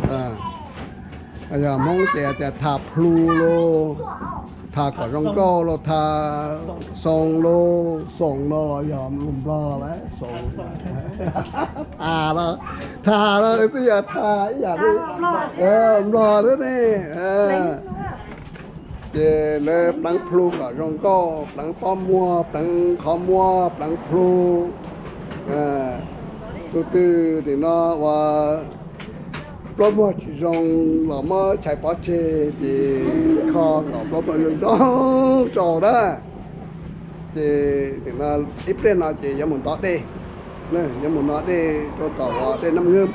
Yog Hmoob ces tias tham plhu los, tham kom zoo nkauj los, tham xoos los, xoos no los yog lus Nplog lawm, xoos. Tham los, tham los twb yog tham ib yam li Nplog thiab ne. Ces lawv pleev plhu kom zoo nkauj, pleev pob muag, pleev qhov muag, pleev plhu. Tus twg nim no uas plaub muag tsis zoo los muab chais pov tseg ces kho kom plaub muag zoo zoo rau na. Ces nim no ib pliag no ces yuav mus ntov dej, yuav mus ntov dej rau tom uas dej Nab Nqeeb.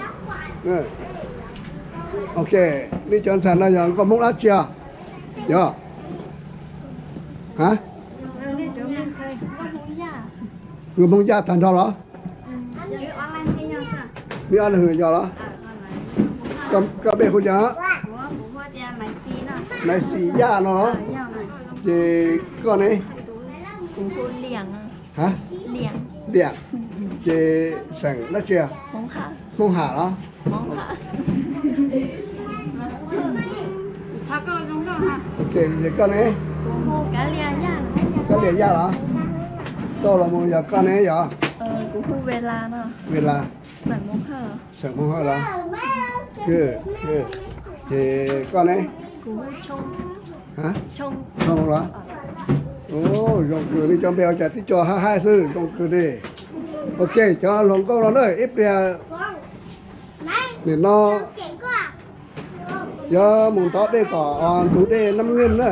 Ok, nej cov ntxhais no yog nkauj Hmoob dab tsi os? Yog, nkauj Hmoob Yaj tag nrho los? Nej ob leeg yog los? Koj npe hu cas? Maiv Xis Yaj no los? Ces koj ne? Liam. Ces xeem dab tsi? Hmoob Ham los? Ces koj ne? Kab Lias Yaj los? Koj los mus yog koj ne yog? Vela. Xeem Hmoob Hawj los? Ces koj ne? Tshoo los? Zoo kawg, nej cov npe ua cas tib co haib haib xwb, zoo kawg li. Ok, cov hluas nkauj no na, ib pliag nim no yuav mus ntov dej tom ntug dej Nab Nqeeb na.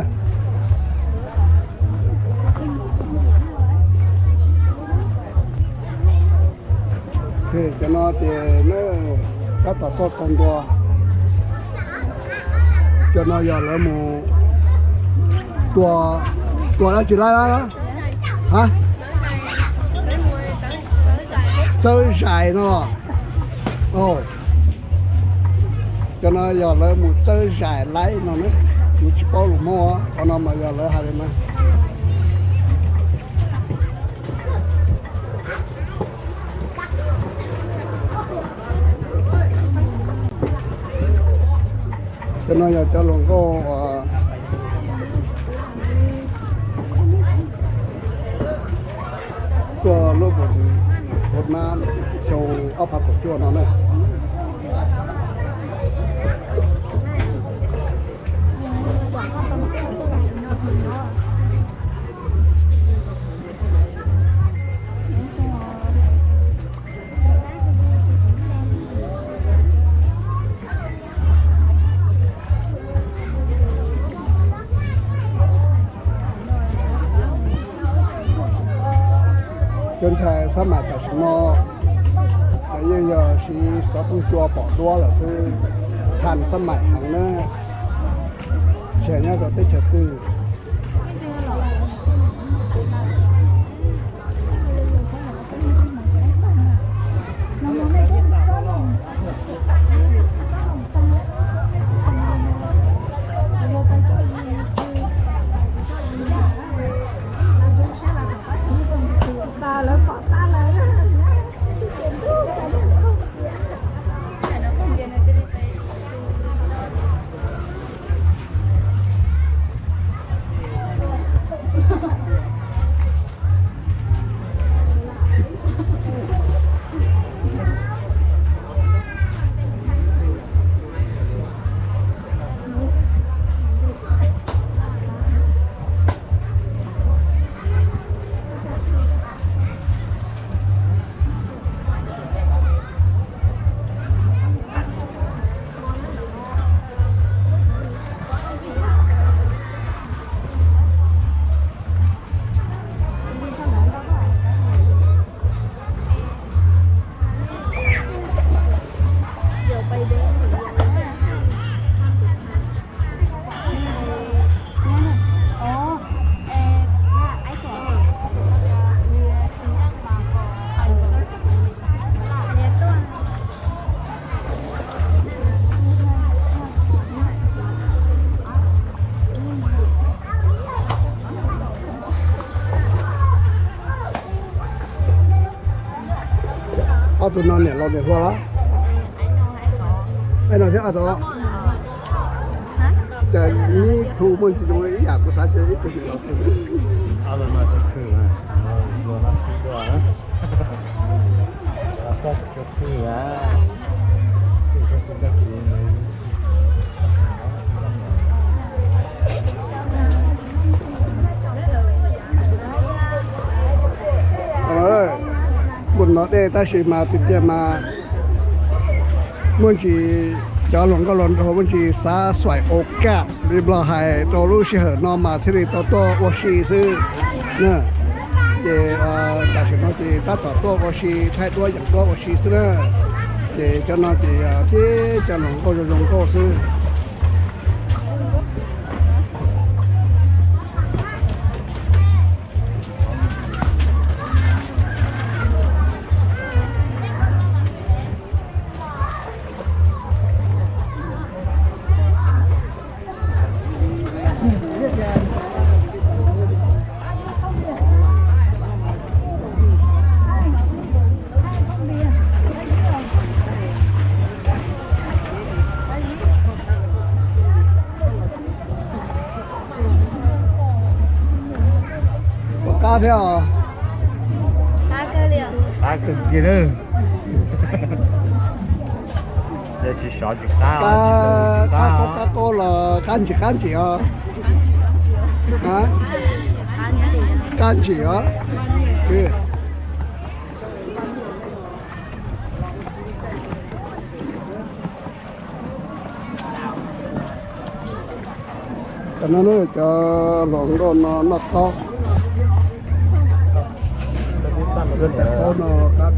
Cov no ces tab tom txog tag ntua. Cov no yog lawv mus tua, tua dab tsi lawm? Txawb zais no. Cov no yog lawv mus txawb zais laib no na. Kuv tsis paub lus Hmoob, qhov no mas yog lawv hais li na. Cov no yog cov hluas nkauj tuaj lub hauv nab xyoo ob phav kaum cuaj no na. Cov ntxhais xab maim tam sim no yeej yog siv xov tooj cua pom duab lawm xwb, thas xab maim heev na, tsis hais nyob rau teb chaws twg. Ob tug no niam laus niam hluas los? No thiab tod, cas ib tug muaj ntsis zoo ib yam kuv xav tias ib tug ntawm no twg. Muaj no dej tab sis mas tiag tiag mas muaj ntsis cov hluas nkauj hluas nraug muaj ntsis xav xuaim ua kaj li Nplog hais rau lub sij hawm no mas thiaj li tau tuaj ua si xwb. Ces tam sim no ces tab tom tuaj ua si, thaij duab yeem duab ua si xwb na. Ces cov no ces tib cov hluas nkauj zoo zoo nkauj xwb. Ua qab thiab os. Qab kawg kiag lawm. Yog tsis sov tsis qab, qab qaub qab qaub los qab ntsim qab ntsim os. Qab ntsim os. Cov no cov hluas nkauj no noj qaub. Cov qaub no qab.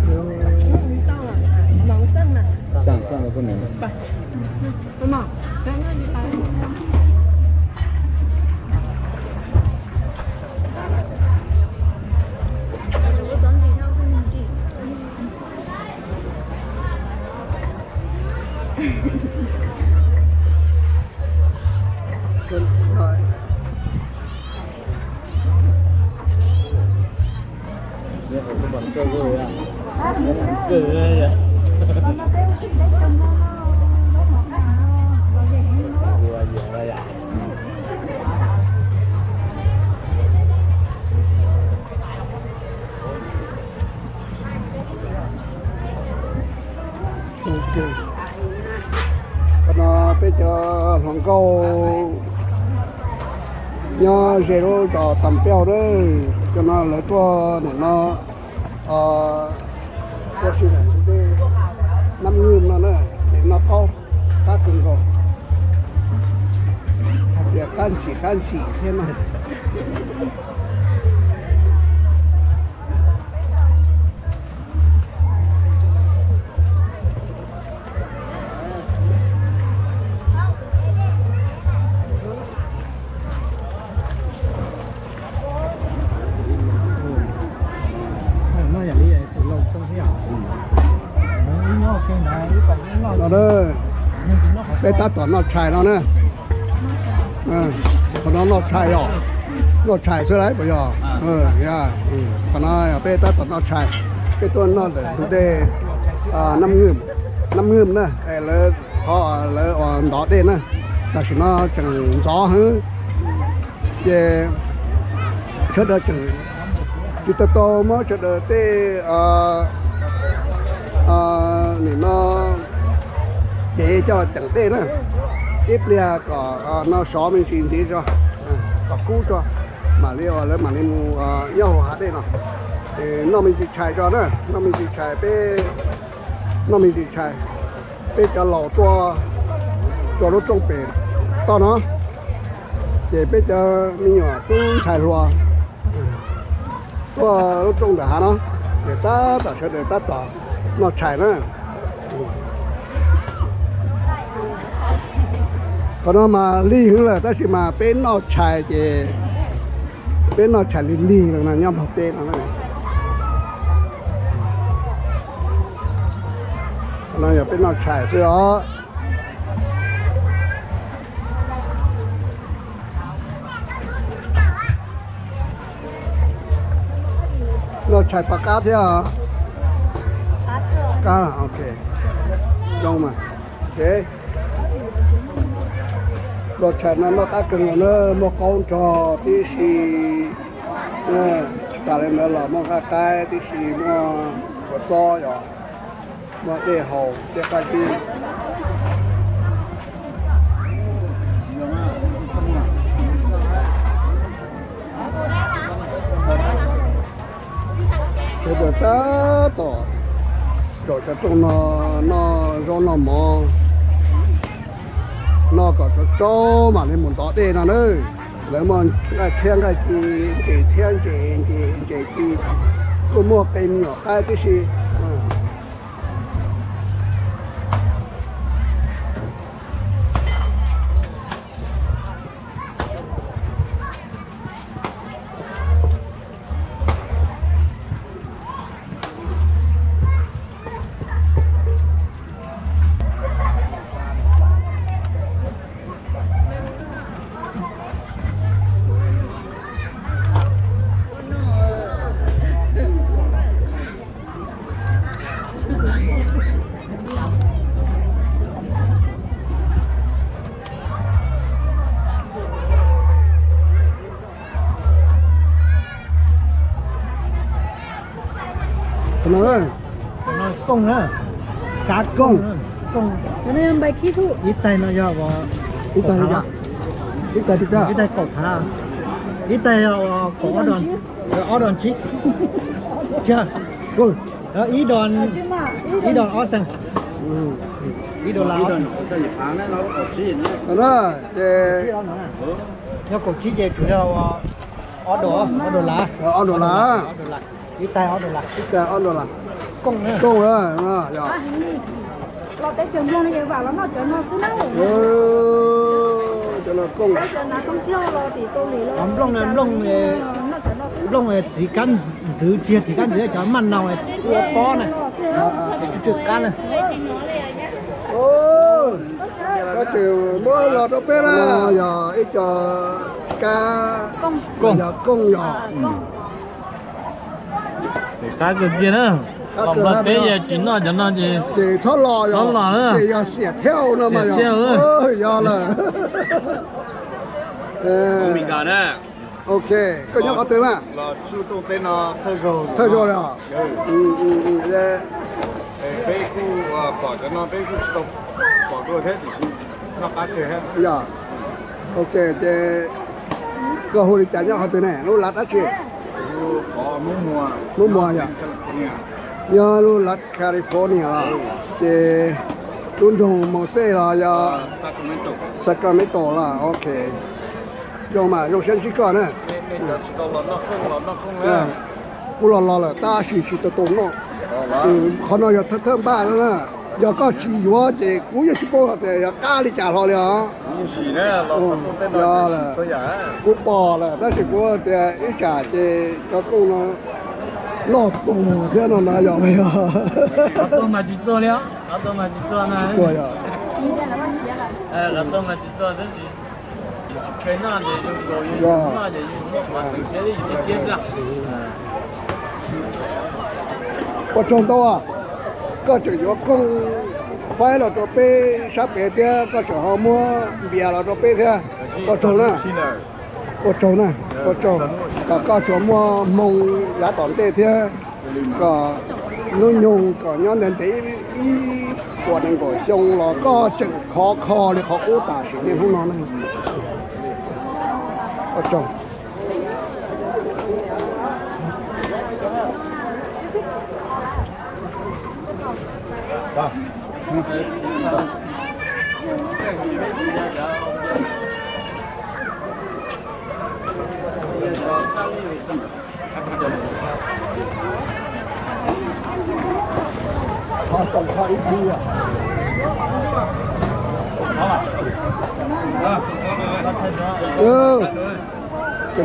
Qhov no peb cov hluas nkauj nyob ze lub zos Tam Piauj na, cov no lawv tuaj nim no ua si ntawm tus dej Nab Nwj no na, ces noj qaub qab kawg nkaus, hais tias qab ntsim qab ntsim thiab na. Peb tab tom noj tshais no na. Qhov no noj tshais os, noj tshais xwb lauj puas yog? Qhov no peb tab tom noj tshais, peb tuaj noj ntawm tus dej Nab Nwj na, lawv qhov lawv uas ntov dej na, tam sim no tseem ntxov heev. Ces sawv daws tseem tsis tau tau muab sawv daws tej nim no cev coj los ceem dej na, ib pliag kom no sov me ntsis ntxiv tso, kom kub tso, mam li lawv mam li mus nyob hauv hav dej no. Noj me ntsis tshais tso na, noj me ntsis tshais peb, noj me ntsis tshais. Peb cov laus tuaj rau lub rooj pem toj no, ces peb cov me nyuam tub ntxhais hluas tuaj lub rooj ntawm hav no, ces tab tom sawv daws tab tom noj tshais na. Qhov no mas lig heev lawm tab sis mas peb noj tshais ces peb noj tshais lig lig no nyob Nplog teb no. Qhov no yog peb noj tshais xwb os. Noj tshais pov qab thiab os. Qab, ok. Zoo mas. Ok. Los tshais no noj qab kawg nkaus na, muaj qaub nrog tib si, tas li ntawd los muaj nqaij qaib tib si, muaj kua txob, yog muaj dej haus thiab qab zib. Sawv daws tab tom zaum cov rooj no noj zaub noj mov, noj kom tsau tsau mam li mus ntov dej no na. Lawv muaj nqaij txhiab nqaij ci, ntses txhiab ntses ci, ntses ci, kuj muaj qe nyuam qaib tib si. Kooj na, kav kooj, kooj. Ib tais no yog, ib tais, ib tais kaum phav, ib tais yog kaum ob dos, ob dos tsib, ib dos, ib dos ob xees, ib dos las. Ces yog kaum tsib ces tsuas yog ob dos, ob dos las, ob dos las, ib tais ob dos las, ib tais ob dos las. Kooj, kooj, cov no kooj. Nplooj, nplooj txiv kab ntxwv, tsiag txiv kab ntxwv, cov maj nau ua pob na, tsw tsw qab na. Koj tseem muab los rau peb na, yog ib co kab, yog kooj yog. Qab kawg kiag na. Los Nplog teb yog tsis noj cov no ces txhob los, txhob los na, ces yog xiam thiab no mas yog, yog lawm. Ok, koj nyob qhov twg mas? Thawj zaug los. Peb kuj pom cov no peb kuj tsis tau pom dua thiab tiam sis noj qab kawg thiab. Ok, ces koj hu li cas nyob qhov twg ne, lub lav dab tsi? Hmoob Muas yom. Nyob lub lav California los, ces lub nroog Mauxes los yog Sacramento los, ok. Zoo mas zoo siab ntsib koj na. Kuv los los lawm tab sis tsis tau tau noj. Qhov no yog thawj thawj npaj na. Yog koj tsis yuav ces kuv yeej tsis paub hais tias yog qab li cas hlo li os. Kuv pom lawm tab sis kuv tias ib tsam ces cov kooj no noj tuag thiab no na yog mas yog. Tuag mas tsis tuag li, tuag mas tsis tuag na. Tuag yog. Tuag mas tsis tuag tab sis Ua tsaug ntau, koj tseem yuav kooj faib los rau peb sab pem thiab koj tseem ho muab npias los rau peb thiab. Ua tsaug na, ua tsaug na, ua tsaug. Kom koj tsuas muaj hmoo yav tom ntej thiab, kom hnub nyoog kom nyob ntev ntev ib puas nees nkaum xyoo los koj tseem khov kho li qhov qub tam sim niaj hnub no na. Ua tsaug. Cov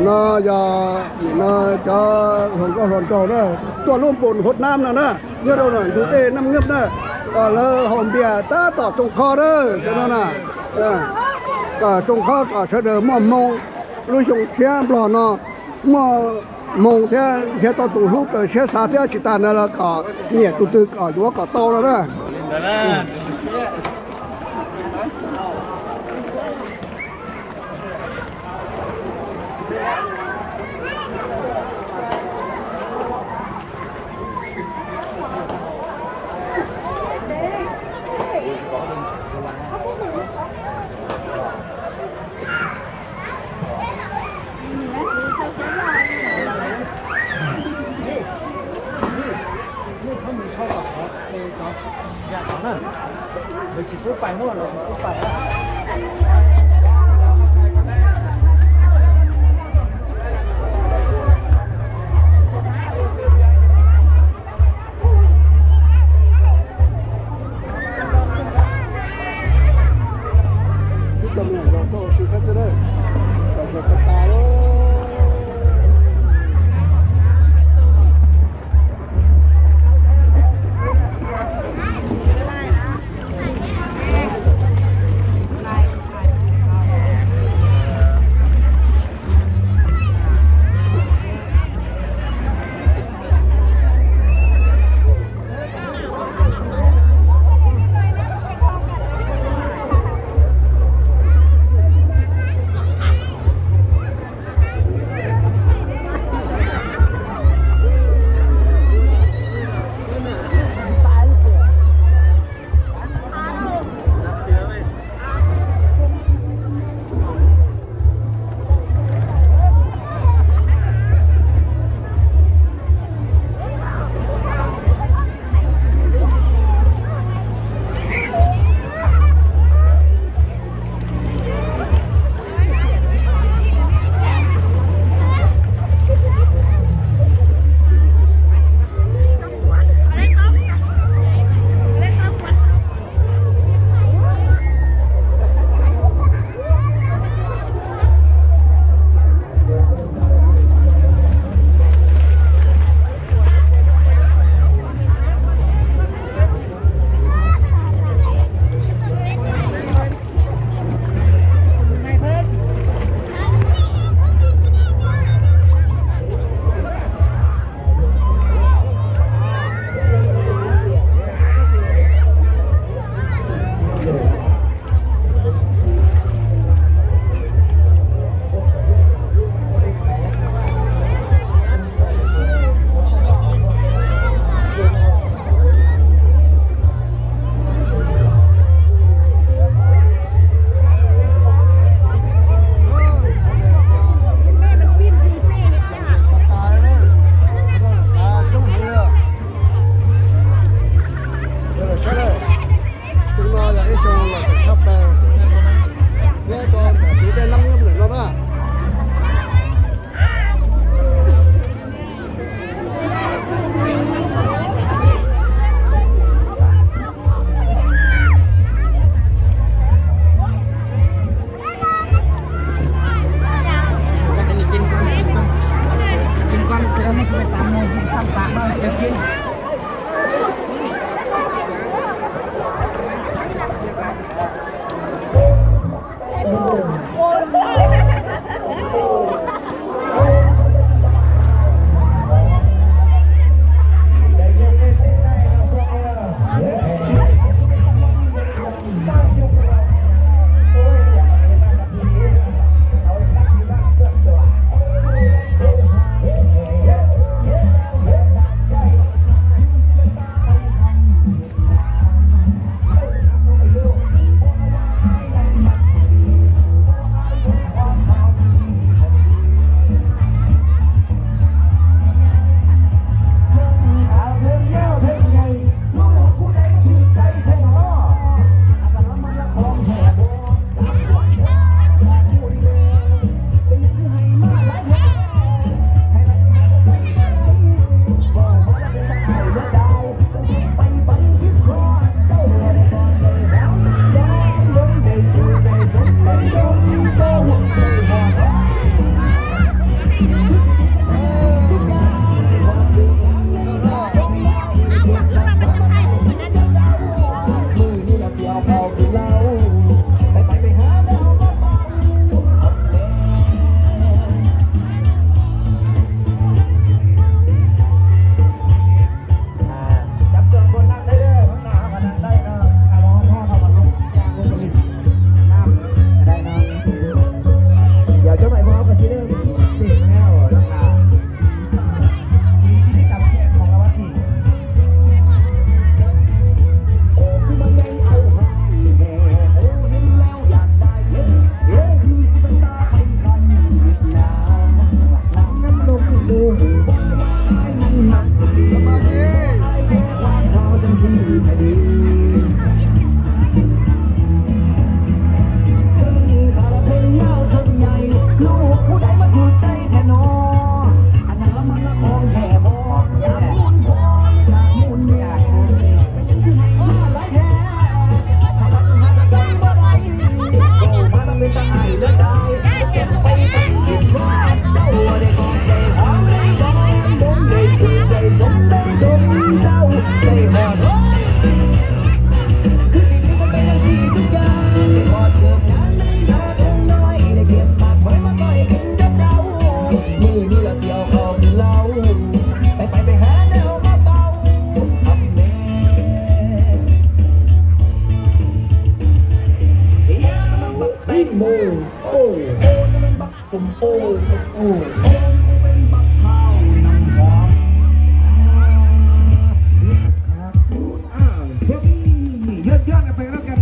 no yog nim no cov hluas nkauj hluas nraug na, tuaj lub npus Hauv Nab no na, nyob rau ntug dej Nab Nyab na, lawv haus npias tab tom tsoo qhov na, cov no na, kom tsoo qhov kom sawv daws muaj hmoo, lub xyoo tshiab Nplog no muaj hmoo thiab nrhiav tau tus hlub kawm siab xav thiab tsis tas ntawd los kom nyiam tus twg kom yuav kom tau no na. Tib co me nyuam yaus tuaj ua si thiab xwb na, txom nyem tas tas li. Mus, ô, ô, neb Bắc Sông Ô, Sông Ô, ô, neb Bắc Thao, Nam Hòa. Yog, yog, yog, yog.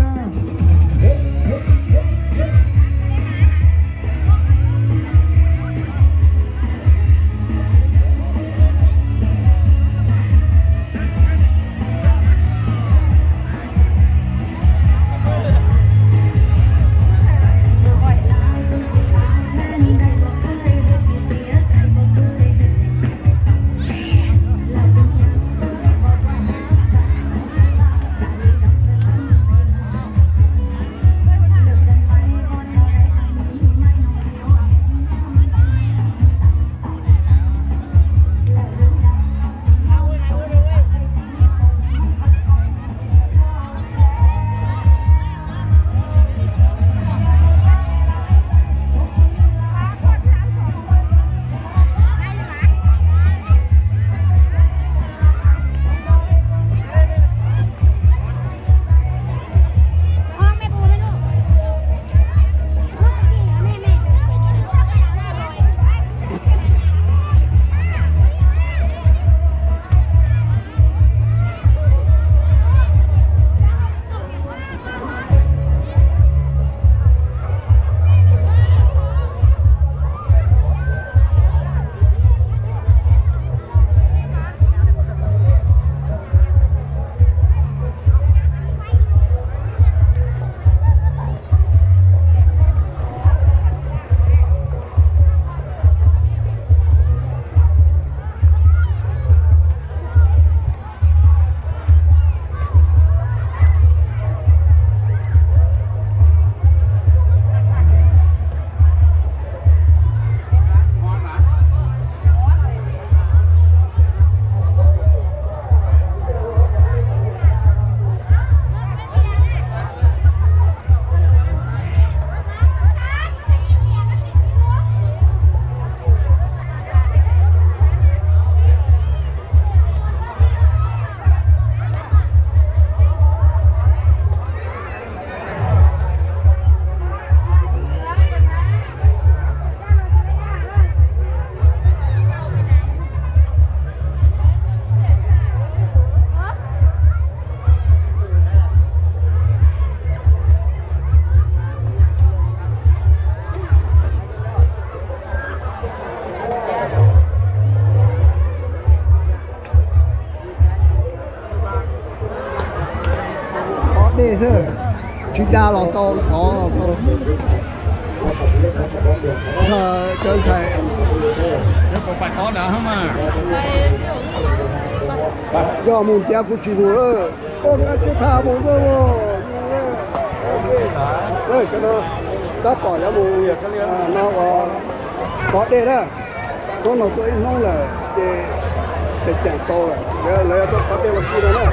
Qhov dej xwb, tsis da los tau qhov. Cov ntxhais, yog mus ntiav kuv tsis mus lawm, koj kav tsij pham mus xwb. Cov no tab tom yuav mus no ua qhov dej na. Hnub no tuaj ib hnub lawm ces, ces ceem tau lawm, lawv yuav tuaj qhov dej ua si no na.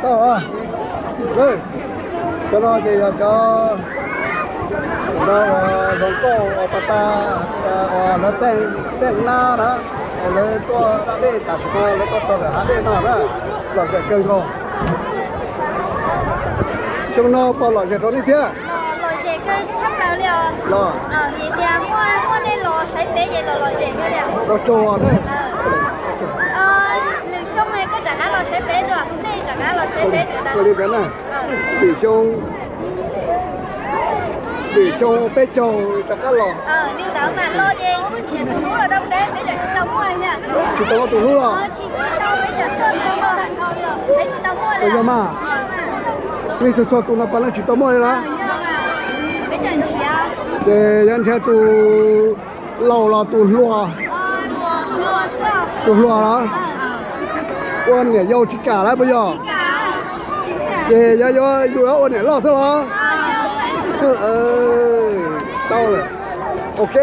Tau, cov no ces yog cov no uas hluas nkauj uas pas tas uas lawv teej nab na, es lawv tuaj da dej tam sim no lawv tuaj txog ntawm hav dej no na, lom zem kawg nkaus. Xyoo no puas lom zem rau nej thiab? Los, los tsaug na. Ua li ntawd na, lwm xyoo, lwm xyoo peb caug rov qab los. Tsis tau muaj tus hlub los? Yog mas, nej txhua txhua tus no puav leej tsis tau muaj li los? Ces yuav nrhiav tus laus los tus hluas? Tus hluas los? Ua niam yau tsis kam lawm puas yog? Ces yog yus yuav ua niam loj xwb los? Tau lawm. Ok,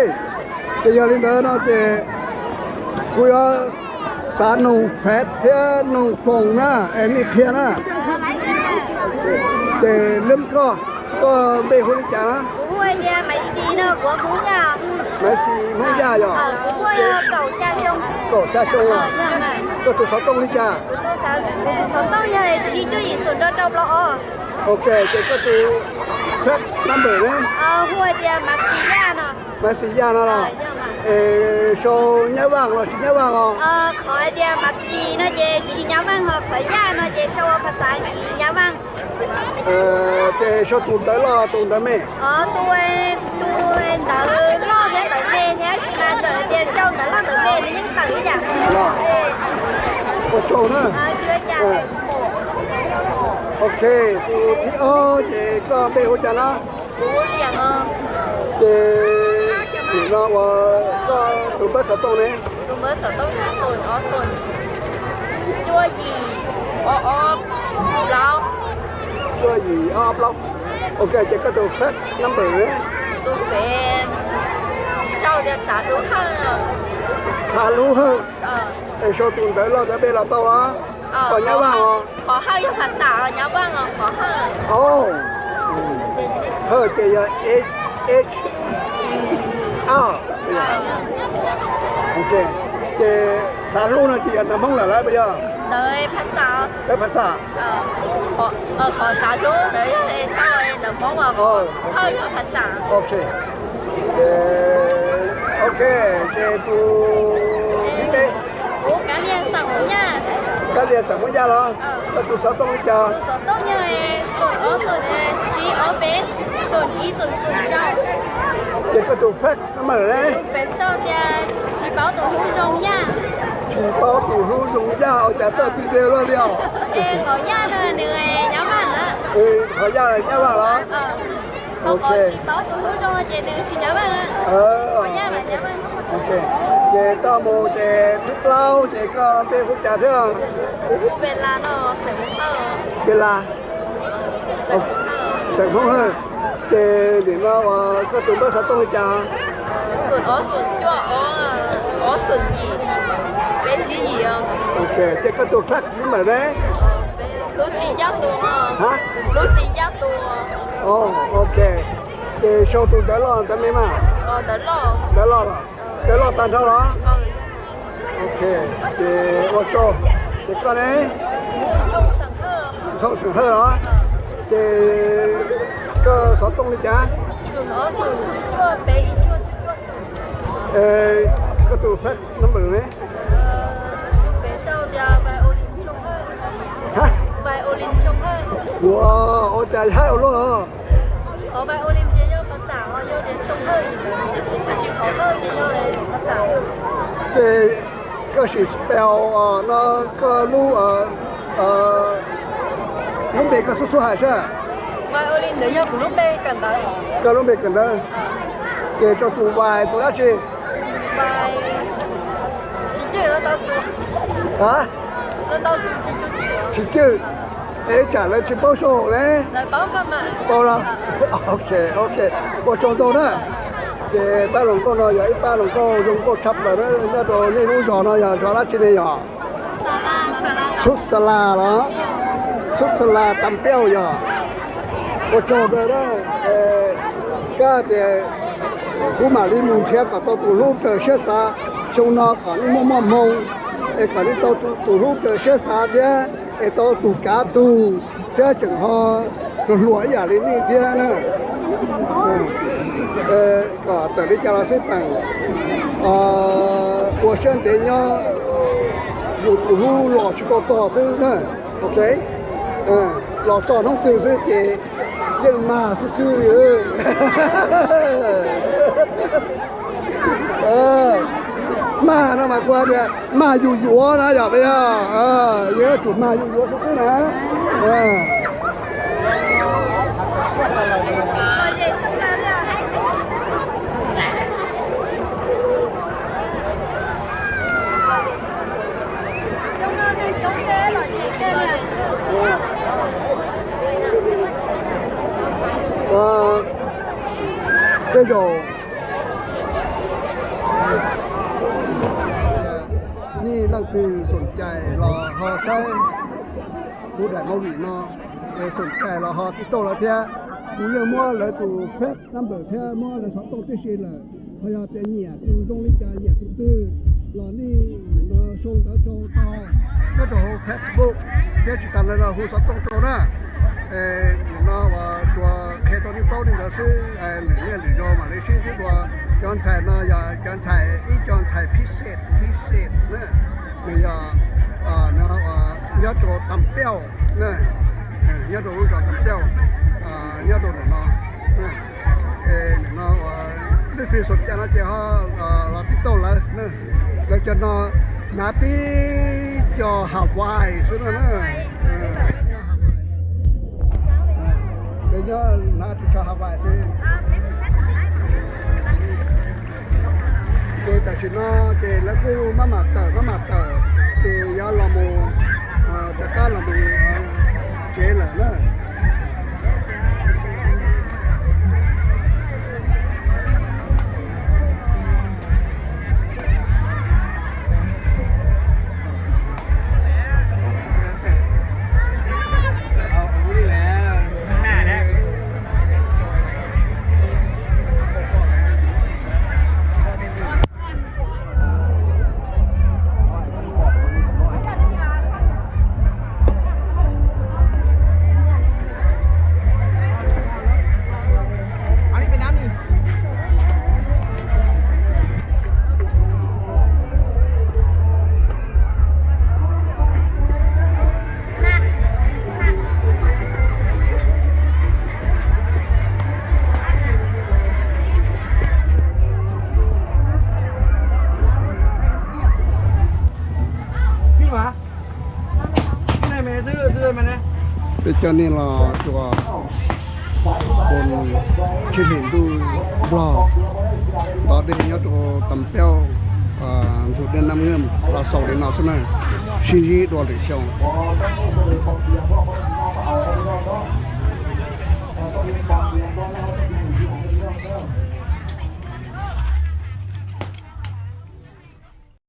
ces yog li ntawd no ces Kuv yuav xav nug Fed thiab nug Foom na, es nej qhia na. Ces lub koj, koj npe hu li cas na? Maiv Xis Hmoob Yaj yog? Kaum xya xyoo. Koj tus xov tooj li cas? Ok, ces koj tus fax number ne? Maiv Xis Yaj no los? Es sau Nyab Vaj los tsis Nyab Vaj os? Qhov tias Maiv Xis no ces tsis Nyab Vaj, ho qhov Yaj no ces sau ua phas xas Nyab Vaj. Ces sau tus ntawv loj tus ntawv me? Tus ntawv loj thiab ntawv me thiab, tab sis mas txawm tias sau ntawv loj ntawv me nws yeej tawm ib yam. Ua tsaug na. Ok, tus thib ob ces koj npe hu cas na? Ces nim no uas koj tus npawb xov tooj ne? Tus npawb xov tooj xoom ob xoom cuaj yim ob ob plaub. Cuaj yim ob ob plaub. Ok, ces koj tus fax number ne? Tus fev sau tias Xav Hlub Hawj. Xav Hlub Hawj. Es sau tus ntawv loj ntawv me los tau los? Qhov Nyab Vaj os? Qhov Hawj yog phas xas Nyab Vaj os, qhov Hawj. Hawj ces yog H, H, E, R. Ces Xav Hlub no ces yog ntawv Hmoob lawm lawm puas yog? Ntawv phas xas. Ntawv phas xas. Qhov Xav Hlub ntawd yog sau ntawv Hmoob, Hawj yog phas xas. Ok, ces tus thib peb. Kab Lias xeem Hmoob Yaj los? Koj tus xov tooj li cas? Tus xov tooj yog xoom ob xoom tsib ob peb xoom ib xoom xoom rau. Ces koj tus fax number ne? Tus fev sau tias Tsis Paub Tus Hlub Zoo Yaj. Tsis Paub Tus Hlub Zoo Yaj, ua cas txawj video luaj li os? Es qhov Yaj no nws Nyab Vaj na. Qhov Yaj Nyab Vaj los? Qhov Tsis Paub Tus Hlub Zoo no ces nws tsis Nyab Vaj. Qhov Yaj mas Nyab Vaj. Ces koj mus ces thib plaub ces koj npe hu cas thiab? Kuv hu Npes Las no, xeem Hmoob Hawj. Npes Las, xeem Hmoob Hawj. Ces nim no uas koj tus npawb xov tooj li cas? Xoom ob xoom cuaj ob xoom yim peb tsib yim. Ces koj tus fax number ne? Lub tsis ncaj tus. Lub tsis ncaj tus. Ok, ces sau tus ntawv loj ntawv me mas. Ntawv loj los? Ntawv loj tag nrho los? Ok, ces ua tsaug. Ces koj ne? Ntxhoo Xeem Hawj los? Ces koj xov tooj li cas? Koj tus fax number ne? Ua, ua cas haib ua luaj. Ces koj sim spell no koj lub, lub npe koj xub xub hais saib. Koj lub npe kawm ntawv. Ces rau tus vais tus dab tsi? Tsis cwj. Es tsam lawv tsis paub sau ne? Paub los? Ok, ok. Ua tsaug ntau na. Ces pab hluas nkauj no yog ib pab hluas nkauj zoo nkauj tshaj plaws nyob rau nej lub zos no yog zos dab tsi ne yog? Xub Xa Las los? Xub Xa Las Tas Piauj yog. Ua tsaug ntau na. Kab tias kuv mam li mus nrhiav kom tau tus hlub raws siab xav. Xyoo no kom nej muaj muaj hmoo es kom nej tau tus hlub raws siab xav thiab es tau tus kav tug thiab tseem ho hluas hluas ib yam li nej thiab na. Kom txawm li cas los xij peem ua siab ntev nyob, yus tus hlub los tsis tau txog xwb na. Ok, los txog hnub twg xwb ces yeej mag xwb xwb li. Mag no mas kuv tias mag yuav yuav na yog, yog yuav tsum mag yuav yuav xwb xwb na. Tej zaum Leej twg xoom cais los ho saib kuv daim movie no, es xoom cais los ho tij tauj lawv thiab. Kuv yeej muab lawv tus page number thiab muab lawv xov tooj tib si lawm. Ho yog tias nyiam tus zoo li cas, nyiam tus twg los nej nim no sau ntawv rau tau nyob rau hauv Facebook thiab tsis tas ntawd los hu xov tooj rau na. Nim no uas tsuas qhia rau nej paub li ntawd xwb, lwm niaj lwm zaus mam li sib ntsib dua. Cov ntxhais no yog cov ntxhais, ib co ntxhais phiv xem phiv xem na, nws yog nyob rau Tam Piauj, nyob rau lub zos Tam Piauj, nyob rau ntawm no. Es nim no leej twg xoom cais no ces ho los tij tauj lawv. Lawv cov no hnav tib co Hawaii xwb no na. Lawv nyob hnav tib co Hawaii xwb. Ces tam sim no ces lawv kuj maj mam tawm maj mam tawm, ces yuav los mus rov qab los mus tsev lawm na. Peb cov nej los tsuas pus tsib hlis ntuj Nplog tov dej nyob rau Tam Piauj, ntug dej Nam Ngam los xaus li no xwb na. Sib ntsib dua lwm xyoo.